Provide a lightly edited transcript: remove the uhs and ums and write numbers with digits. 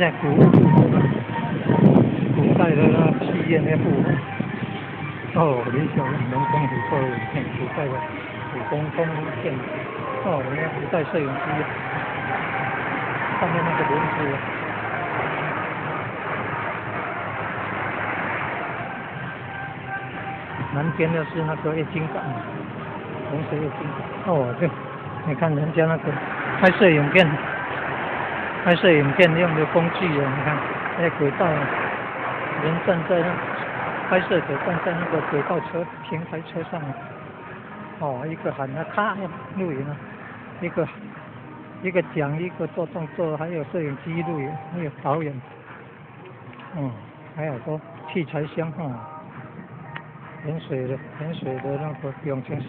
這古物古代的那戲院的布。哦，理想人工湖做的古代的故宮宮殿。哦，那古代攝影機，上面那個輪子。南邊的是那個月津港，紅色月津港。哦，對，你看人家那個拍攝影片，拍攝影片用的工具啊，你看那軌道，人站在那，拍攝者站在那個軌道車平台車上，哦，一個喊他咔錄影啊，一個一個講，一個做動作，還有攝影機錄影，還有導演，嗯，還有個器材箱哈。潛水的，潛水的那個養成系。